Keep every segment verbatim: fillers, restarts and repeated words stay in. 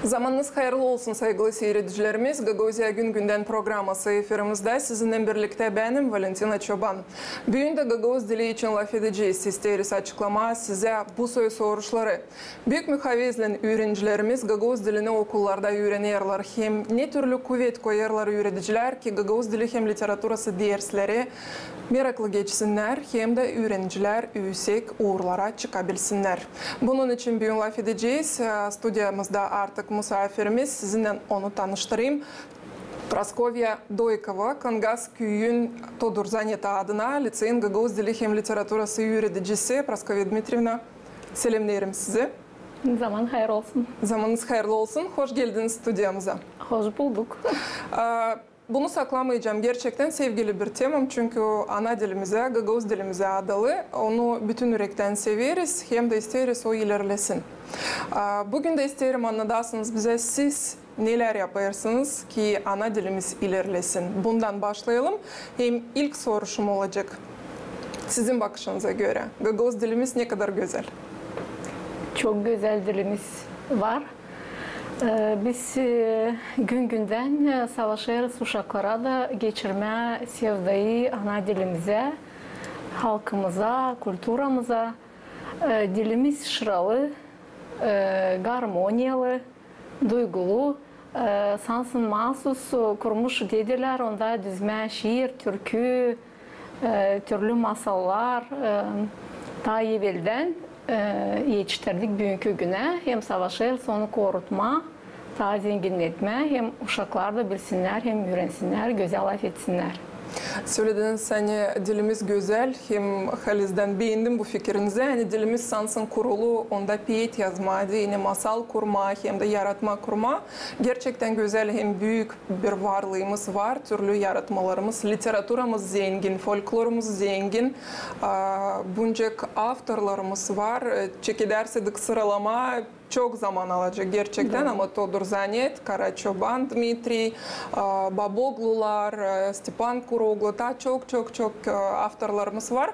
Zamanınız hayırlı olsun, saygılı siiredicilerimiz. Gagauziya gün-gündän programası efirimizdä. Sizinnän birliktä bän, Valentina Çoban. Büün dä gagauz dili için lafedecez. İsteeriz açıklamaa sizä bu soy soruşları. Büük muhavezlän üürencilerimiz gagauz dilini okullarda üürenerlär hem ne türlü kuvet koyêrlar üüredicilär, ki gagauz dili hem literaturası dersleri meraklı geçsinnär hem dä üürenicilär üüsek uurlara çıkabilsinnär. Bunun için büün lafedecez. Studiyamızda artık musaafirimiz, sizinnän onu tanıştırayım. Praskovya Doykova, Kangas küüyün Todur Zanet adına liţeyin gagauz dili hem literaturası üüredicisi. Praskovya Dmitrievna, selemneerim sizi. Zaman hayır olsun. Zamanınız hayırlı olsun. Hoş geldiniz studiyamıza. Hoş bulduk. Bunu saklamayacam. Gerçektän sevgili bir temam, çünkü ana dilimizä, gagauz dilimizä adalı. Onu bütün ürektän severiz, hem dä isteeriz o ilerlesin. Büün dä isteerim annadasınız bizä siz, nelär yapêrsınız, ki ana dilimiz ilerlesin. Bundan başlayalım. Hem ilk soruşum olacek. Sizin bakışınıza görä, gagauz dilimiz ne kadar gözäl? Çok gözäl dilimiz var. E, biz, e, gün-gündän, e, savaşêrız uşaklara da geçirmää sevdayı ana dilimizä, halkımıza, kulturamıza. E, dilimiz şıralı, e, garmoniyalı, duygulu, e, sansın maasuz, e, kurmuş dedelär onda düzmää şiir, türkü, e, türlü masallar, e, taa eveldän, e, etiştirdik büünkü günä, hem savaşêrız onu korutmaa, taa zenginnetmää, hem uşaklar da bilsinnär, hem üürensinnär, gözäl lafetsinnär. Sölediniz, ani dilimiz gözäl, hem halizdän beendim bu fikirinizi, ani dilimiz sansın kurulu, onda peet yazmaa deyni, masal kurmaa hem dä yaratmaa kurmaa. Gerçektän gözäl hem büük bir varlıımız var, türlü yaratmalarımız, literaturamız zengin, folklorumuz zengin, a, buncak avtorlarımız var, e, çekedärseydik sıralamaa, çok zaman alacek gerçektän, ama Todur Zanet, Kara Çoban Dmitriy, a, Baboglular, e, Stepan Kuroglu, taa çok, çok, çok, e, avtorlarımız var.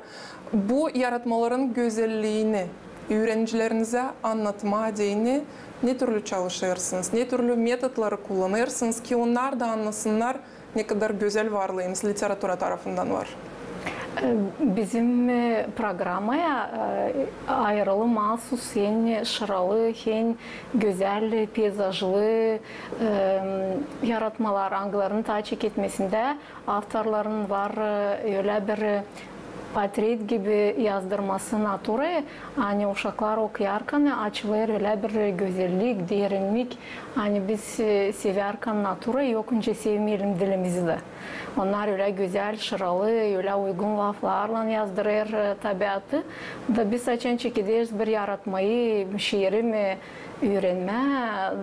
Bu yaratmaların gözälliini üürencilerinizi annatmaa deyni ne türlü çalışêrsınız, ne türlü metodları kullanêrsınız, ki onnar da annasınnar, ne kadar gözäl varlıınız literatura tarafından var. E, bizim, e, programaya, e, ayırılı maasuz en şıralı, en gözäl peyzajlı, e, yaratmalar, angılarını taa çeketmesindä avtorların var, e, ölä bir, e, portret gibi yazdırması naturayı, ani uşaklar okuyarkan açılêr ölä bir gözällik, derinlik, ani biz, e, sevärkän naturayı, yokunca sevmeyelim dilimizi dä. Onnar ölä gözäl, şıralı, ölä uygun laflarlan yazdırêr, e, tabiatı. Da biz açan çekederiz bir yaratmayı, şiiri mi, üürenmää,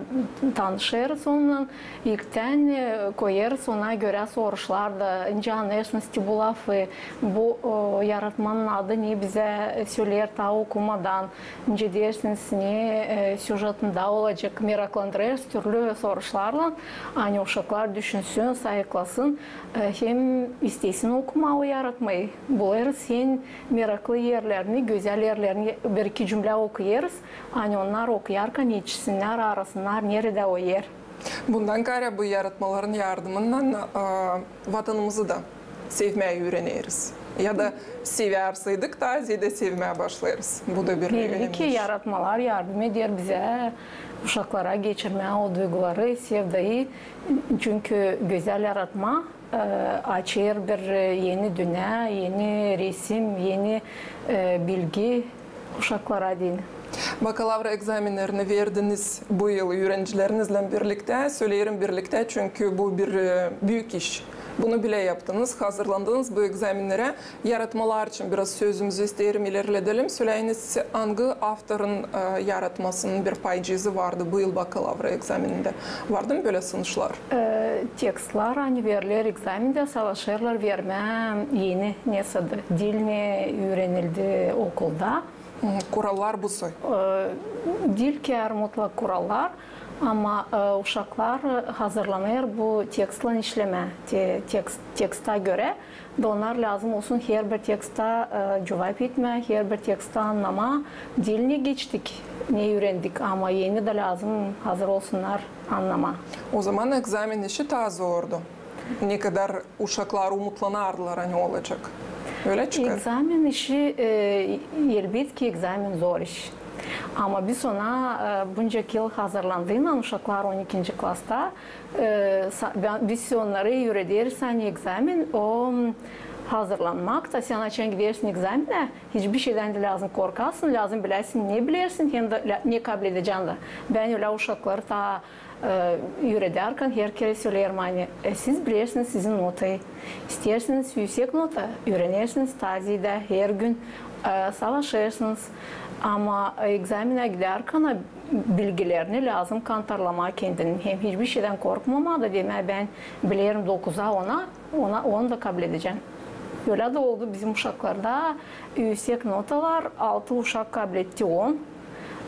tanışêrız onunnan. İlktän, e, koyêrız ona görä soruşlar da, nicä annêêrsınız, ki bu lafı, bu, o, yaratmanın adı ne bizä söleer taa okumadan, nicä deersiniz, ne, e, süjetindä olacek, meraklandırêrız türlü soruşlarlan, ani uşaklar düşünsün, sayıklasın, e, hem istesin okumaa o yaratmayı. Bulêrız en meraklı erlerini, gözäl erlerini bir-iki cümlä okuyêrız. Ani onnar okuyarkan etişsinnär, arasınnar, neredä o er. Bundan kaarä bu yaratmaların yardımınnan, a, Vatanımızı da sevmää üüreneriz. Ya da sevärsäydik, taa zeedä sevmää başlêêrız. Bu da bir önemli iş. Belli ki, yaratmalar yardım eder bizä uşaklara geçirmää o duyguları, sevdayı. Çünkü gözäl yaratma, e, açêr bir, e, eni dünnä, eni resim, eni, e, bilgi uşaklara deyni. Bakalavra egzamennerini verdiniz bu yıl üürencilerinizlän birliktä. Söleerim birliktä, çünkü bu bir, e, büük iş. Bunu bilä yaptınız, hazırlandınız bu egzamennerä. Yaratmalar için biraz sözümüzü isteerim ilerledelim. Söläyiniz, angı avtorun, e, yaratmasının bir paycıızı vardı bu yıl bakalavra egzamenindä? Vardı mı bölä sınışlar? E, tekstlar, ani veriler egzamendä, savaşêrlar vermää eni, nesä dä, dil ne üürenildi okulda. Hı, kurallar bu soy. E, dil keer mutlak kurallar, Ama, e, uşaklar hazırlanêr bu tekstlan işlemää, te-, tekst, teksta görä. Da onnar lääzım olsun herbir teksta, e, cuvap etmää, herbir teksta annamaa. Diil ne geçtik, ne üürendik, ama eni dä lääzım hazır olsunnar annamaa. O zaman ekzamen işi taa zordu. Nekadar uşaklar umutlanardılar, ani olacek. Ölä çıkêr. Ekzamen işi, e, elbetki, ekzamen zor iş. Ama biz ona, e, bunca yıl hazırlandıynan, uşaklar on ikinci klasta, e, sa-, bän, biz onnarı üürederiz, ani ekzamen, o, m, hazırlanmak da, sän açan gidersin ekzamenä, hiçbir şeydän dä lääzım korkasın, lääzım biläsin, ne bilersin, hem dä lä-, ne kabledecän dä. Bän ölä uşakları taa e, üüredärkän her kerä söleerim, ani, e, siz bilersiniz sizin notayı. İsteersiniz üüsek nota, üürenersiniz taa ziyedä, her gün, e, savaşêrsınız. Ama, e, ekzamenä gidärkän, e, bilgilerini lääzım kantarlamaa kendini. Hem hiçbir şeydän korkmamaa da demää, bän bilerim dokuza ona, ona, onu da kabledecän. Ölä dä oldu bizim uşaklarda üüsek notalar, altı uşak kabletti on.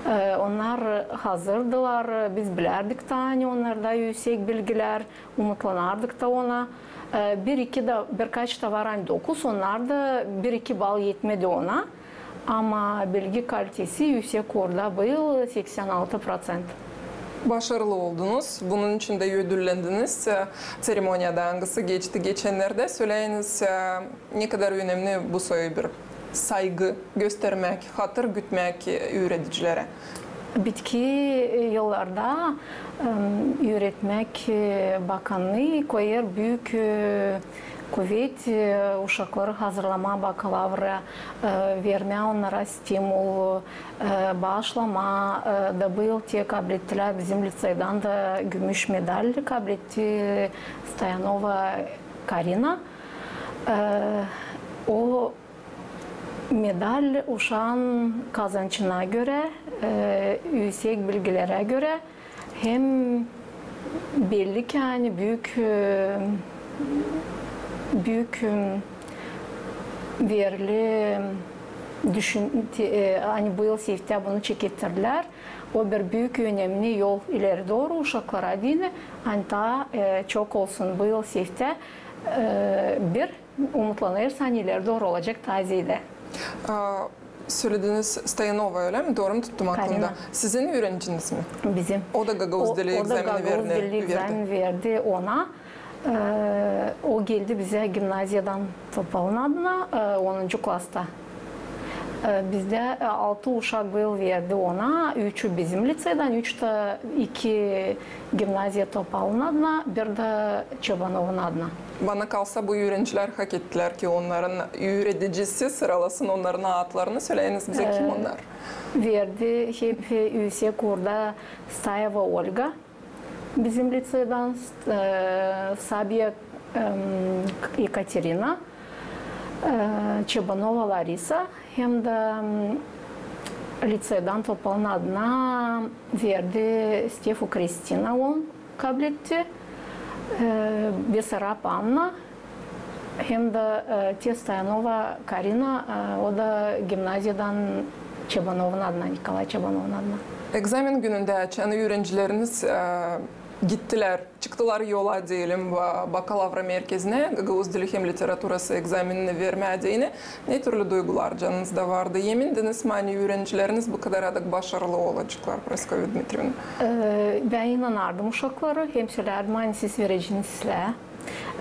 E, onnar hazırdılar, biz bilärdik taa, ani onnarda üüsek bilgilär, umutlanardık taa ona. E, bir-iki dä, birkaç taa var, ani dokuz, onnar da bir-iki bal etmedi ona. Ama bilgi kalitesi üüsek uurda bu yıl seksän altı proţent. Başarılı oldunuz. Bunun için dä ödüllendiniz. E, tseremoniyada, angısı geçti geçennerdä, söleyiniz, e, ne kadar önemli bu soy bir saygı göstermäk, hatır gütmäk, e, üüredicilerä. Bitki, e, yıllarda, em, üüretmäk, e, bakannıı koyêr büük, e, kuvet, e, uşakları hazırlamaa bakalavra, e, vermää onnara stimul, e, baaşlamaa, e, da bu yıl te kablettilär bizim liceydan da gümüş medal kabletti Stoyanova Karina. E, o medal uşaan kazançına görä, e, üüsek bilgilerä görä hem belli ki, ani büük, e, büük, e, verili düşün-, te-, e, ani bu yıl seftä bunu çekettirdilär. O bir büük önemli yol ileri dooru uşaklara deyni, ani taa, e, çok olsun bu yıl seftä, e, bir umutlanêrsın, ani ileri dooru olacek taa ziyedä. A, sölediniz Stoyanova, ölä mi? Dooru mu tuttum aklımda? Karina. Sizin üüreniciniz mi? Bizim. O da gagauz dili ekzameni verdi. O da gagauz dili ekzameni verdi ona. E, o geldi bizä gimnaziyadan Topalın adına, e, onuncu klasta. E, bizdä, e, altı uşak bu yıl verdi ona, üçü bizim liceydan, üç tä, iki gimnaziya Topalın adına, bir dä Çobanovun adına. Bana kalsa, bu üürenicilär hak ettilär ki onnarın üüredicisi sıralasın onnarın adlarını. Söleyiniz bizä, kim onnar? E, verdi hep üüsek uurda Stayeva Olga. Bizim liceydan, e, Sabiya, em, Ekaterina, e, Çobanova Larisa, hem dä, em, liceydan Topalın adına verdi Stefu Kristina, on kabletti, e, Besarab Anna, hem dä, e, te Stoyanova Karina, e, o da gimnaziyadan Çobanovun adına, Nikolay Çobanovun adına. Ekzamen günündä, açan üürencileriniz, e, gittilär, çıktılar yola, deyelim, ba-, bakalavra merkezinä, gagauz dili hem literaturası ekzamenini vermää deyni, ne türlü duygular canınızda vardı? Emindiniz mi, ani üürencileriniz bu kadar adak başarılı olaceklar, Praskovya Dmitrievna? E, bän inanardım uşaklara, hem sölärdim, ani siz vereceniz islää.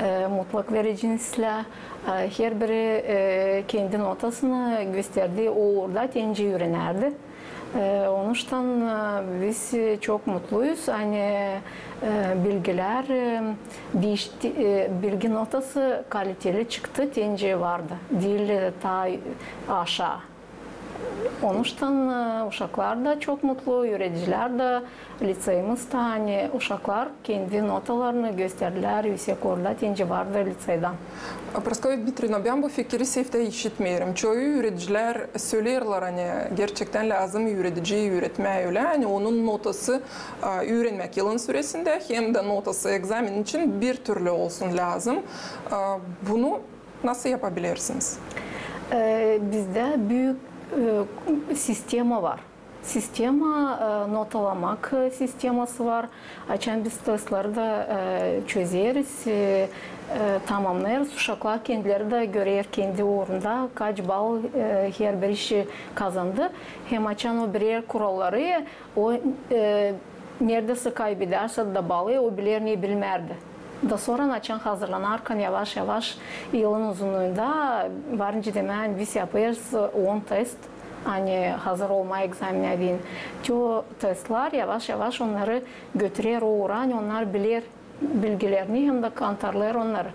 E, mutlak vereceniz islää. E, herbiri, e, kendi notasını gösterdi, o uurda te nicä üürenärdi. E, onuştan, e, biz çok mutluyuz, ani, e, bilgilär, e, diişti, e, bilgi notası kaliteli çıktı, te nicä vardı. Diil, e, taa aşaa. Onuştan, e, uşaklar da çok mutlu, üüredicilär dä, liceyimiz dä, ani uşaklar kendi notalarını gösterdilär üüsek uurda, te nicä vardı liceydan. Praskovya Dmitrievna, bän bu fikiri seftä işitmeerim. Çoyu üüredicilär söleerlär, ani gerçektän lääzım üürediciyi üüretmää ölä, ani onun notası, e, üürenmäk yılın süresindä hem dä notası ekzamen için bir türlü olsun lääzım. E, bunu nasıl yapabilersiniz? E, bizdä büük, e, sistema var. Sistema, e, notalamak, e, sisteması var. Açan biz testleri dä, e, çözeriz, e, e, tamamnêêrız, uşaklar kendileri dä görer kendi uurunda kaç bal, e, herbir işi kazandı. Hem açan o birer kuralları, o, e, neredäsä kaybedärsä dä balı, o biler ne bilmärdi. Da sora açan hazırlanarkan yavaş-yavaş yılın uzunnuunda var nicä demää, biz yapêrız on test, ani hazır olmaa egzaminä deyni. Te o testlär yavaş-yavaş onnarı götürer o uura, ani onnar biler bilgilerini hem dä kantarlêêr onnarı.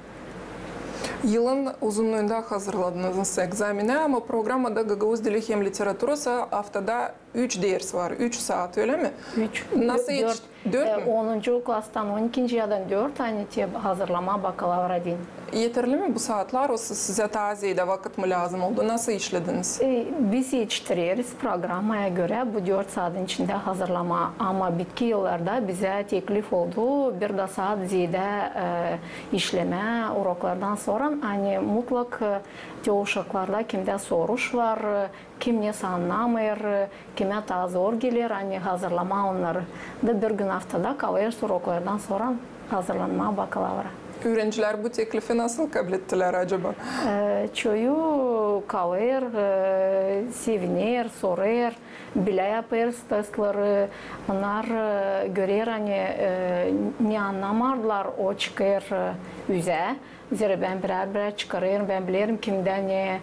Yılın uzunnuunda hazırladınız egzaminä, ama programada gagauz dili hem literaturası aftada üç ders var, üç saat, ölä mi? Üç. Nasıl dört. Dört mü? E, onuncu klastan on ikinci yadan dört, ani te hazırlamaa bakalavra deyni. Eterli mi bu saatlär, osa sizä taa zeedä vakıt mı lääzım oldu? Nasıl işlediniz? E, biz etiştireriz programaya görä bu dört saatın içindä hazırlamaa. Ama bitki yıllarda bizä teklif oldu bir dä saat zeedä, e, işlemää uroklardan sora, ani mutlak, e, te uşaklarda kimdä soruş var, e, kim nesä annamêêr, kimä taa zor geler, ani hazırlamaa onnarı. Da bir gün aftada kalêrız uroklardan sora hazırlanmaa bakalavra. Üürencilär bu teklifi nasıl kablettilär acaba? E, çoyu kalêr, e, seviner, sorêr, bilä yapêrız testleri. Onnar, e, görer, ani, e, ne annamardılar, o çıkêr, e, üzä. Zerä bän birär-birär çıkarêrım, bän bilerim, kimdä ne,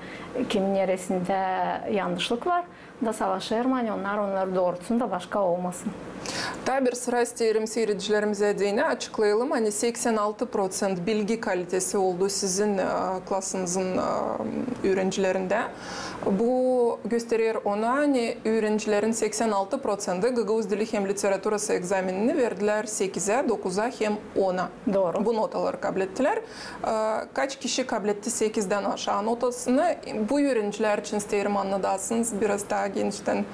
kimin neresindä yannışlık var. Da savaşêrım, ani onnar onnarı doorutsun da başka olmasın. Taa bir sıra isteerim siiredicilerimizä deyni açıklayalım, ani seksän altı proţent bilgi kalitesi oldu sizin, e, klasınızın, e, üürencilerindä. Bu gösterer onu, ani üürencilerin seksän altı proţenti gagauz dili hem literaturası egzaminini verdilär sekizä, dokuza hem ona. Dooru. Bu notaları kablettilär. E, kaç kişi kabletti sekizdän aşaa notasını? Bu üürencilär için isteerim annadasınız biraz taa geniştän.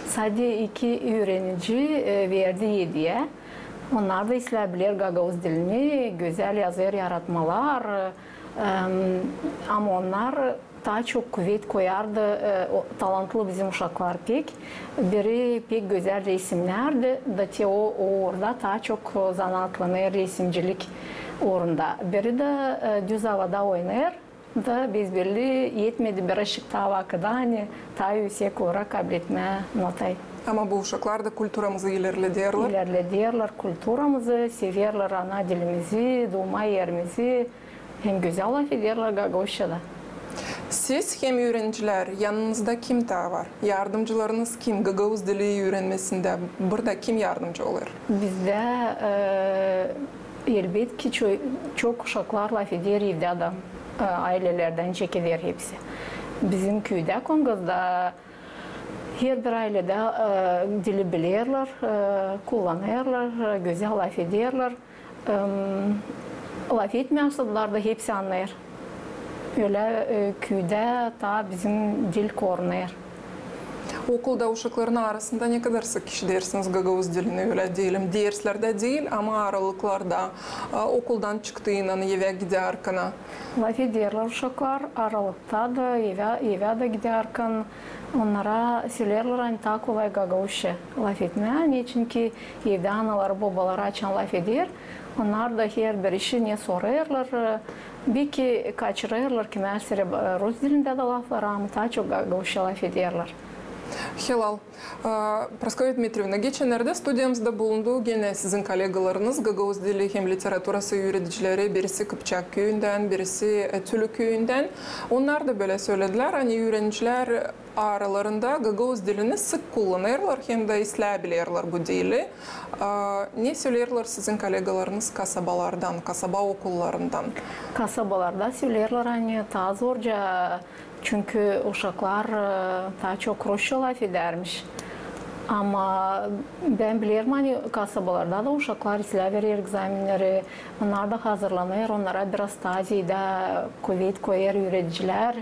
Sade iki üürenici, e, verdi ediyä. Onnar da islää biler gagauz dilini, gözäl yazêr yaratmalar. Em, ama onnar taa çok kuvet koyardı, e, o, talantlı bizim uşaklar pek. Biri pek gözäl resimnärdi, da te o, o uurda taa çok, e, zanaatlanêr resimcilik uurunda. Biri dä, e, düz avada oynêêr, da bezbelli etmedi birazçık taa vakıdı, ani taa üüsek uura kabletmää notayı. Ama bu uşaklar da kulturamızı ilerlederlär. İlerlederlär kulturamızı, severlär ana dilimizi, duuma erimizi. Hem gözäl lafederlär gagauzçada. Siz hem üürencilär, yanınızda kim taa var? Yardımcılarınız kim gagauz dili üürenmesindä? Burada kim yardımcı olêr? Bizdä, e, elbetki, ço-, çok uşaklar lafeder evdä dä, e, aylelerdän çekeder hepsi. Bizim küüdä Kongazda herbir ayledä, e, dili bilerlär, e, kullanêrlar, e, gözäl lafederlär. Em, lafetmeyärsä, onnarı da hepsi annêêr. Ölä, e, küüdä taa bizim dil korunêr. Okulda uşakların arasında ne kadar sık işidersiniz gagauz dilini, ölä deyelim, derslerdä diil, ama aralıklarda, e, okuldan çıktıynan, evä gidärkän? Lafederlär uşaklar aralıkta da, evä, evä dä gidärkän. Onnara sölerlär, ani taa kolay gagauzça lafetmää, neçinki evdä anaları, bobaları açan lafeder, onnar da herbir işi ne sorêrlar, e, beki kaçırêrlar kimär sere, e, rus dilindä dä lafları, ama taa çok gagauzça lafederlär. Helal. E, Praskovya Dmitrievna, geçennerdä studiyamızda bulundu genä sizin kollegalarınız, gagauz dili hem literaturası üüredicileri, birisi Kıpçak küüyündän, birisi, e, Tülü küüyündän. Onnar da bölä söledilär, ani üürencilär aralarında gagauz dilini sık kullanêrlar hem dä islää bilerlär bu dili. A, ne söleerlär sizin kollegalarınız kasabalardan, kasaba okullarından? Kasabalarda söleerlär, ani taa zorca, çünkü uşaklar, e, taa çok rusça lafedärmiş. Ama bän bilerim, ani kasabalarda da uşaklar islää verer egzaminneri, onnar da hazırlanêr, onnara biraz taa zeedä kuvet koyêr üüredicilär.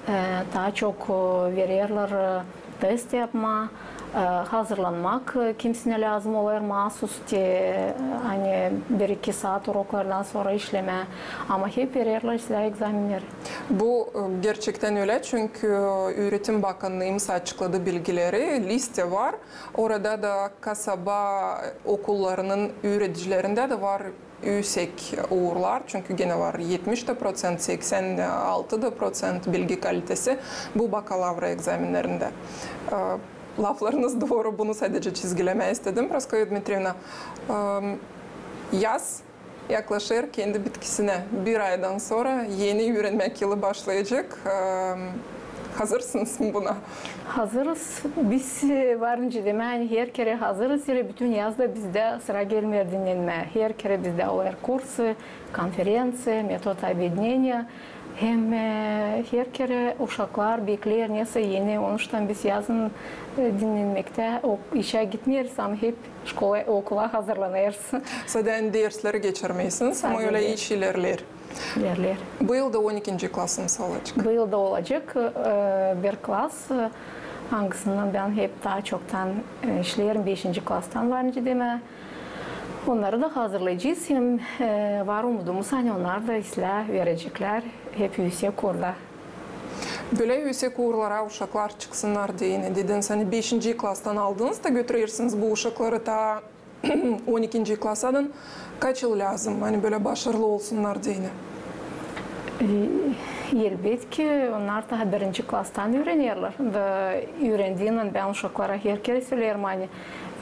E, taa çok, e, vererlär, e, test yapmaa. e, hazırlanmak, e, kimsä lääzım olêr maasus te, e, ani bir-iki saat uroklardan sora işlemää. Ama hep vererlär islää egzamenneri. Bu, e, gerçektän ölä, çünkü, e, Üüretim Bakannıımız açıkladı bilgileri, liste var. Orada da kasaba okullarının üüredicilerindä dä var üüsek uurlar, çünkü genä var etmiş dä proţent, seksän altı dä proţent bilgi kalitesi bu bakalavra egzamennerindä. E, laflarınız dooru, bunu sadecä çizgilemää istedim, Praskovya Dmitriyevna. E, yaz yaklaşêr kendi bitkisinä. Bir aydan sora eni üürenmäk yılı başlayacek. E, hazırsınız mı buna? Hazırız. Biz, e, var nicä demää, ani herkerä hazırız, zerä bütün yaz da bizdä sıra gelmeer dinnenmää. Herkerä bizdä olêr kurslar, konferenţiya, metod объединения. Hem, e, herkerä uşaklar bekleer nesä eni, onuştan biz yazın, e, dinnenmektä, o, işä gitmeeriz, ama hep şkola, okula hazırlanêrız. Sade dersleri geçirmeersiniz, ama ölä iş ilerleer. İlerleer. Bu yıl da on ikinci klasımız olacek. Bu yıl da olacek, e, bir klas, e, angısından bän hep taa çoktan, e, işleerim, beşinci klastan var nicä demää. Onnarı da hazırlayacez, hem, e, var umudumuz, ani onnar da islää vereceklär hep üüsek uurda. Bölä üüsek uurlara uşaklar çıksınnar deyni. Dediniz, ani beşinci klastan aldınız da götürersiniz bu uşakları taa on ikinci klasadan. Kaç yıl lääzım, ani bölä başarılı olsunnar deyni? E, elbetki, onnar taa birinci klastan üürenerlär. Da üürendiinän, bän uşaklara herkerä söleerim, ani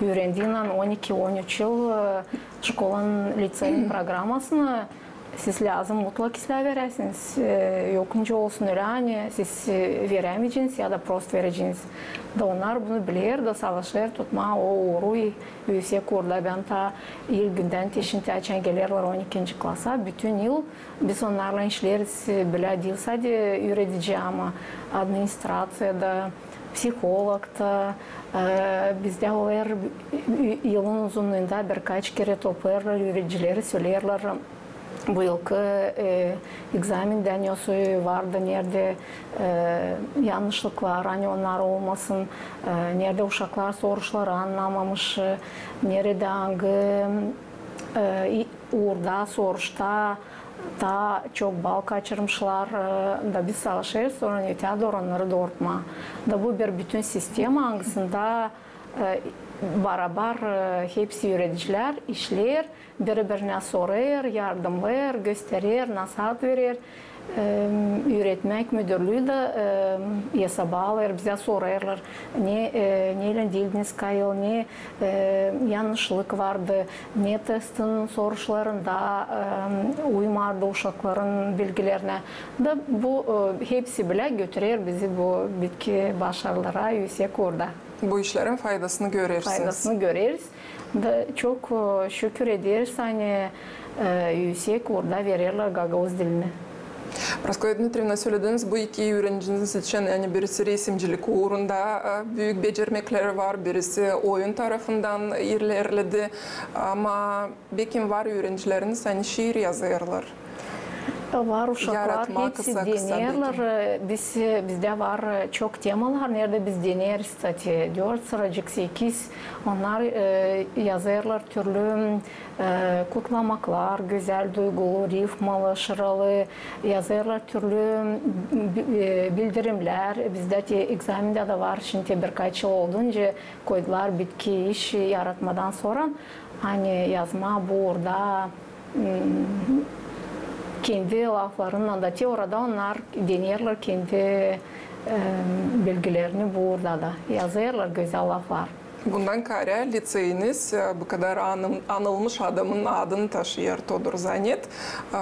üürendiinän on iki, on üç yıl, e, şkolanın, liţeyin programasını siz lääzım mutlak islää veräsiniz. E, yok nicä olsun ölä, ani siz, e, verämeyeceniz ya da prost vereceniz. Da onnar bunu biler da savaşêr tutmaa o uuru üüsek uurda. Bän taa ilk gündän te şindi, açan gelerlär on ikinci klasa, bütün yıl biz onnarlan işleeriz, e, bölä diil sade üüredici, ama administraţiyada, psihologta, e, bizdä olêr, e, yılın uzunnunda birkaç kerä toplêêrlar üüredicileri, söleerlär, bu yılkı, e, egzamendän nesoy vardı, neredä, e, yannışlıklar, ani onnar olmasın, e, neredä uşaklar soruşları annamamış, e, neredä, angı, e, i-, uurda, soruşta taa çok bal kaçırmışlar, e, da biz savaşêrız sora öteyä dooru onnarı doorutmaa. Da bu bir bütün sistema, angısında, e, barabar, e, hepsi üüredicilär işleer, biri-birinä sorêr, yardımlêêr, gösterer, nasaat verer. E, üüretmäk müdürlüü dä, e, esaba alêr, bizdä sorêrlar, ne, e, neylän diildiniz kayıl, ne, e, yannışlık vardı, ne testin soruşlarında, e, uymadı uşakların bilgilerinä. Da bu, e, hepsi bilä götürer bizi bu bitki başarılara üüsek uurda. Bu işlerin faydasını görersiniz. Faydasını göreriz. Da çok, e, şükür ederiz, ani, e, üüsek uurda vererlär gagauz dilini. Praskovya Dmitriyevna, sölediniz, bu iki üüreniciniz için, ani birisi resimcilik uurunda, e, büük becermekleri var, birisi oyun tarafından ilerledi. Ama bekim var üürencileriniz, ani şiir yazêrlar. Var uşaklar, hepsi deneerlär. Biz, bizdä var çok temalar, neredä biz deneeriz, kısaca, dört sıracık, sekiz. Onnar, e, yazêrlar türlü, e, kutlamaklar, gözäl duygulu, rifmalı, şıralı. Yazêrlar türlü bi-, e, bildirimlär. Bizdä te egzamendä dä var, şindi birkaç yıl oldunca koydular bitki iş yaratmadan sora, ani yazmaa bu uurda, m, kendi laflarınnan da te orada onnar deneerlär kendi, e, bilgilerini bu uurda da. Yazêrlar gözäl laflar. Bundan kaarä liţeyiniz, e, bu kadar anıl-, anılmış adamın adını taşıyêr, Todur Zanet. E,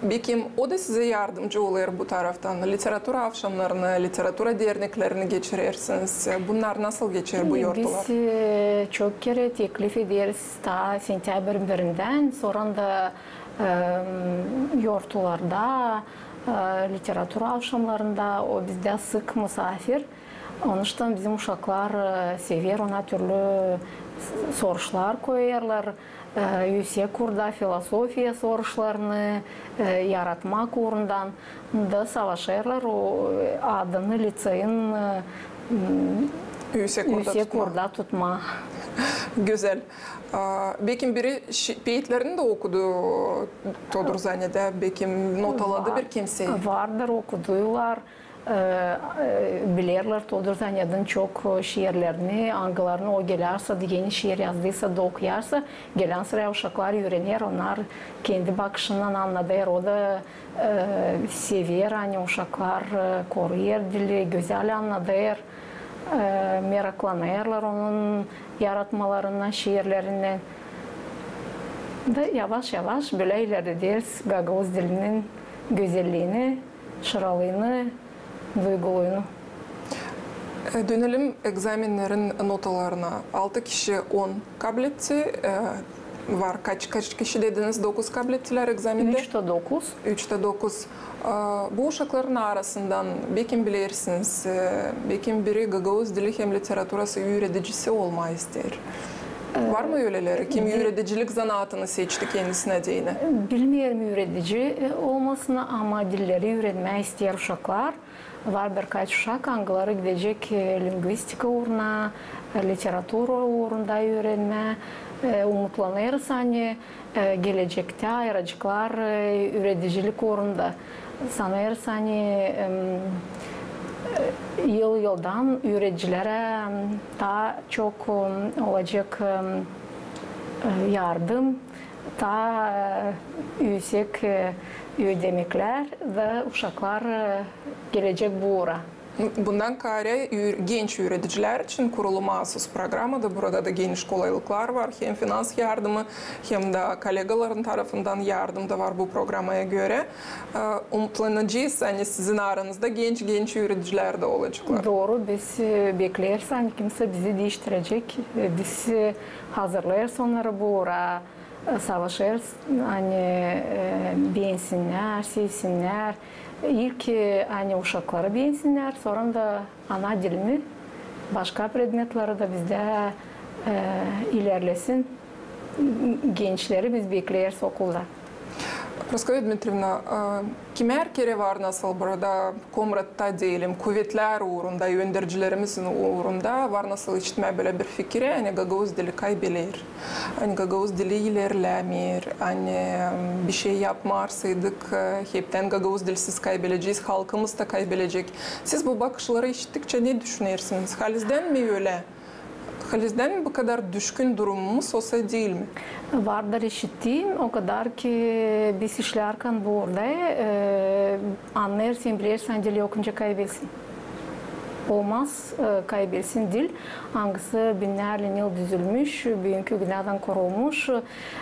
Bekim o da sizä yardımcı olêr bu taraftan? Literatura avşamnarını, literatura derneklerini geçirersiniz. Bunnar nasıl geçer bu yortular? Biz, e, çok kerä teklif ederiz taa sentäbrinin birindän, sora da, e, yortularda, e, literatura avşamnarında, o bizdä sık musaafir. Onuştan bizim uşaklar, e, sever ona türlü s-, soruşlar koyêrlar, e, üüsek uurda, filosofiya soruşlarını, e, yaratmak uurundan da savaşêrlar o, e, adını liţeyin, e, m, üüsek orada tutmaa. Üüsek orada tutmaa. Gözäl. A, bekim biri şi-, peetlerini dä okudu todur zanneder, bekim notaladı bir kimsey. Vardır, okudular. E, e, bilerlär todur zanneder çok şiirlerini, angılarını o gelärsä, eni şiir yazdıysa da okuyarsa, gelän sıra uşaklar üürener, onnar kendi bakışından annadêr, o da e, sever, ani uşaklar, e, koruyêr dili, gözäl annadêr, e, meraklanêrlar onun yaratmalarından, şiirlerinden. Da yavaş-yavaş bölä ilerlederiz gagauz dilinin gözelliini, şıralıını, duyguluunu. E, dönelim egzamennerin notalarına. Altı kişi on kabletti. E, var kaç, kaç kişi dediniz, dokuz kablettilär egzamende? Üç tä dokuz. Üç tä dokuz. E, bu uşakların arasından, bekim bilersiniz, e, bekim biri gagauz dili hem literaturası üüredicisi olmaa isteer. E, var mı öleleri, kim üüredicilik zanaatını seçti kendisinä deyni? Bilmeerim üüredici, e, olmasını, ama dilleri üürenmää isteer uşaklar. Var birkaç uşak, angıları gidecek, e, lingvistika uuruna, e, literatura uurunda üürenmää. E, umutlanêrız, ani, e, gelecektä ayıraceklar, e, üüredicilik uurunda. Sanêrız, ani, em, e, yıl-yıldan üüredicilärä, em, taa çok, em, olacek, em, e, yardım, taa, e, üüsek, e, ödemeklär da uşaklar, e, gelecek bu uura. Bundan kaarä üür-, genç üüredicilär için kurulu maasuz programada, burada da geniş kolaylıklar var, hem finans yardımı, hem dä kolegaların tarafından yardım da var bu programaya görä. E, umutlanacez, ani sizin aranızda genç-genç üüredicilär dä olaceklar. Dooru, biz, e, bekleeriz, ani kimsä bizi diiştirecek. E, biz, e, hazırlêêrız onnarı bu uura, e, savaşêrız, ani, e, beensinnär, sevsinnär. İlk, e, ani uşakları beensinnär, sora da ana dilini, başka predmetleri dä bizdä, e, ilerlesin. Gençleri biz bekleeriz okulda. Praskovya Dmitrievna, e, kimär kerä var nasıl burada Komratta deyelim, kuvetlär uurunda, öndercilerimizin uurunda var nasıl işitmää bölä bir fikirä, ani gagauz dili kaybeler, ani gagauz dili ilerlämeer, ani, em, bişey yapmarsaydık, e, heptän gagauz dilsiz kaybelecez, halkımız da kaybelecek. Siz bu bakışları işittikçä ne düşünersiniz? Halizdän mi ölä? Halizdän mi bu kadar düşkün durumumuz, osa diil mi? Vardır işittiim, o kadar ki biz işlärkän burada, e, annêêrsın, bilersin, dil yokunca kaybelsin. Olmaz, e, kaybelsin dil, angısı binnärlän yıl düzülmüş, büünkü gündän kurulmuş.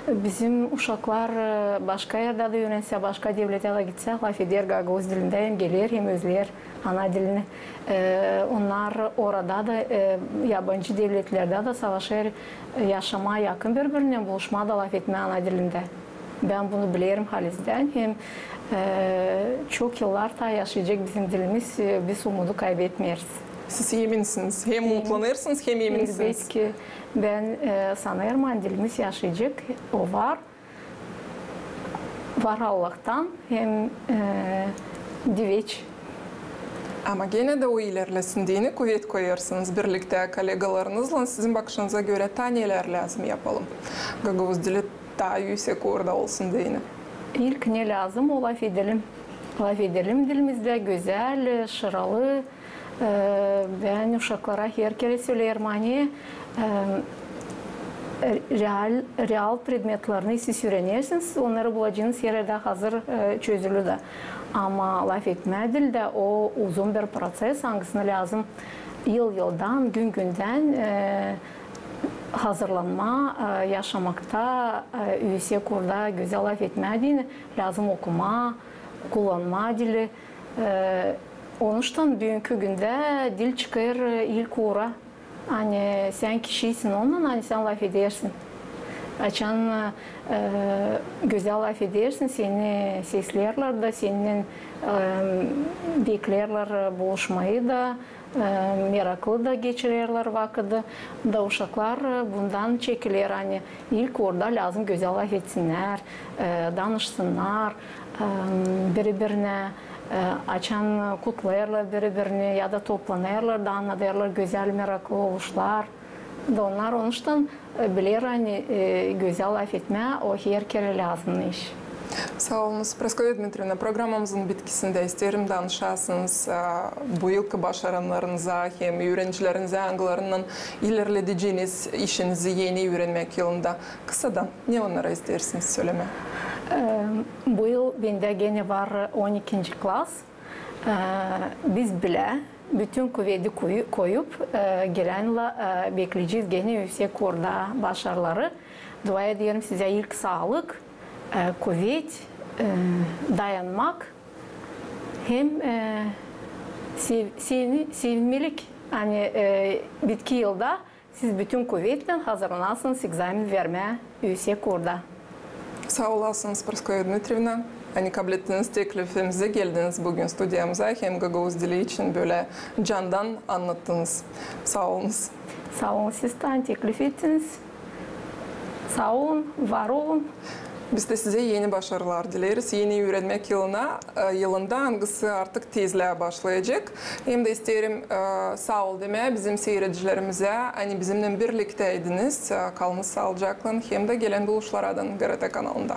Bizim uşaklar, e, başka erdä dä üürensä, başka devletä dä gitsä, lafeder gagauz dilindä hem geler, hem özleer ana dilini. E, onnar orada da, e, yabancı devletlerdä dä savaşêr, e, yaşamaa yakın biri-birinnän, buluşmaa da lafetmää ana dilindä. Bän bunu bilerim halizdän. Hem, e, çok yıllar taa yaşayacek bizim dilimiz, e, biz umudu kaybetmeeriz. Siz eminsiniz. Hem umutlanêrsınız, hem eminsiniz. Elbetki, bän, e, sanêrım, ani dilimiz yaşayacek, o var. Var Allahtan hem, e, diveç. Ama genä dä o ilerlesin deyni kuvet koyêrsınız birliktä kolegalarınızlan. Sizin bakışınıza görä, taa nelär lääzım yapalım? Gagauz dili taa üüsek uurda olsun deyni. İlk ne lääzım, o lafedelim. Lafedelim dilimizdä gözäl, şıralı, E, bän uşaklara herkerä söleerim, ani, e, real, real predmetlerini siz üürenersiniz, onnarı bulacınız her erdä hazır, e, çözülü dä. Ama lafetmää dildä o uzun bir proţes, angısını lääzım yıl-yıldan, gün-gündän, e, hazırlanmaa, e, yaşamakta, e, üüsek uurda gözäl lafetmää deyni, lääzım okumaa, kullanmaa dili. E, Onuştan büünkü gündä dil çıkêr ilk uura. Ani sän kişiysin onunnan, ani sän lafedersin. Açan, e, gözäl lafedersin, seni seslerlär dä, seninnän, e, beklerlär buluşmayı da, e, meraklı da geçirerlär vakıdı. Da uşaklar bundan çekiler, ani ilk uurda lääzım gözäl lafetsinnär, e, danışsınnar, e, biri-birinä, e, açan kutlêêrlar biri-birini ya da toplanêrlar da annadêrlar gözäl, meraklı oluşlar. Da onnar onuştan, e, biler, ani, e, gözäl lafetmää o her kerä lääzımnı iş. Saa olunuz, Praskovya Dmitrievna, programamızın bitkisindä isteerim danışasınız, e, bu yılkı başarılarınıza hem üürencilerinizi, angılarınnan ilerledeceniz işinizi eni üürenmäk yılında. Kısadan, ne onnara isteersiniz sölemää? E, bu yıl bendä genä var on ikinci klas. E, biz bilä, bütün kuvedi koyu-, koyup, e, gelännä, e, bekleyecez genä üüsek uurda başarıları. Dua ederim sizä ilk saalık, e, kuvet, e, dayanmak hem, e, sev-, sevin-, sevinmelik, ani, e, bitki yılda siz bütün kuvetlän hazırlanasınız ekzamen vermää üüsek uurda. Saa olasınız, Praskovya Dmitrievna, ani kablettiniz teklifimizi, geldiniz büün studiyamıza hem gagauz dili için bölä candan annattınız. Saa olunuz. Saa olun, siz dä teklif ettiniz. Saa olun, var olun. Biz dä sizä eni başarılar dileeriz eni üürenmäk yılına, e, yılında, angısı artık tezlää başlayacek. Hem dä isteerim, e, saa ol demää bizim siiredicilerimizä, ani bizimnän birliktäydiniz. E, kalınız saalıcaklan hem dä gelän buluşularadan GRT kanalında.